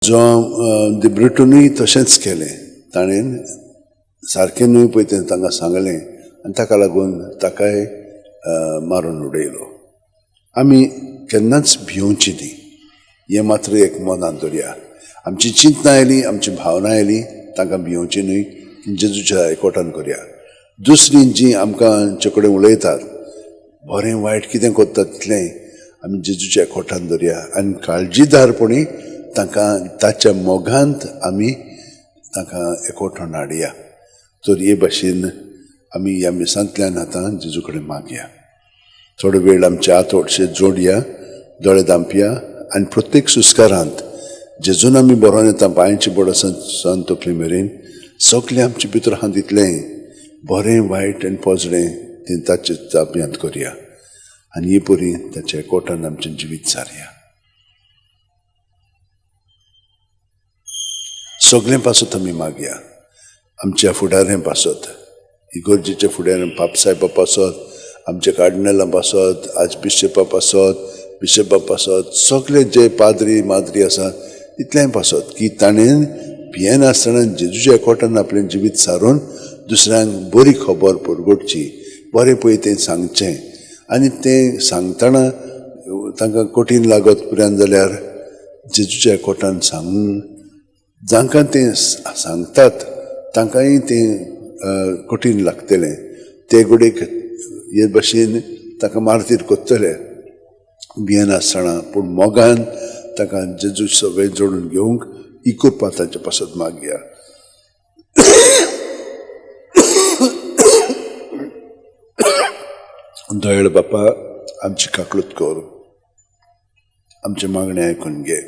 जो दिब्रिटूनय तशेंच केलें, ताणें सारकें न्हय पळय तें तांकां सांगलें आनी ताका लागून ताकाय मारून उडयलो. आमी केन्नाच भिवची न्ही, हें मात्र एक मनांत दवरया. आमची चिंतना आयली, आमची भावना आयली, तांकां भिवची न्हय, जेजूच्या एकवटान करया. दुसरी जी आमकां आमचे कडेन उलयतात बरें वायट कितें करतात तितलें आमी जेजूच्या एकवटान दवरया आनी काळजीदारपणी तांकां ताच्या मोगांत आमी तांकां एकवटान हाडया. तर हे भाशेन आमी ह्या मिसांतल्यान आतां जेजू कडेन मागया. थोडो वेळ आमचे हात व्हडशे जोडया, दोळे दांपया आनी प्रत्येक सुस्कारांत जेजून आमी बरोवन येता पांयांची बोड आसा तकली मेरेन सगळें आमचे भितर आहा तितलें बरें वायट आनी पोजडें तें ताचे ताब्यांत करया आनी हे परी ताच्या एकवटान आमचें जिवीत सारया. सगळें पासत आमी मागया, आमच्या फुडाऱ्यां पासत, इगर्जेच्या फुडाऱ्यां पापसाहेबा पासत, आमच्या कार्डिनलां पासत, आर्चबिशपा पासत, बिशपा पासत, सगळे जे पाद्री माद्री आसा तितलेंय पासत की ताणें भियेनासतना जेजूच्या एकवटान आपलें जिवीत सारून दुसऱ्यांक बरी खबर परगटची, बरें पळय तें सांगचें आनी तें सांगतना तांकां कठीण लागत पुरान जाल्यार जेजूच्या एकवटान सांगून जांकां तें सांगतात तांकांय तें कठीण लागतलें. ते घडयेक हे भाशेन ताका मारतीर करतले भियेनासतना, पूण मोगान ताका जेजू सगळें जोडून घेवंक इकुरपा ताचे पासत मागया. दयाळ बापा, आमची काकळूत कर, आमचें मागणें आयकून घे.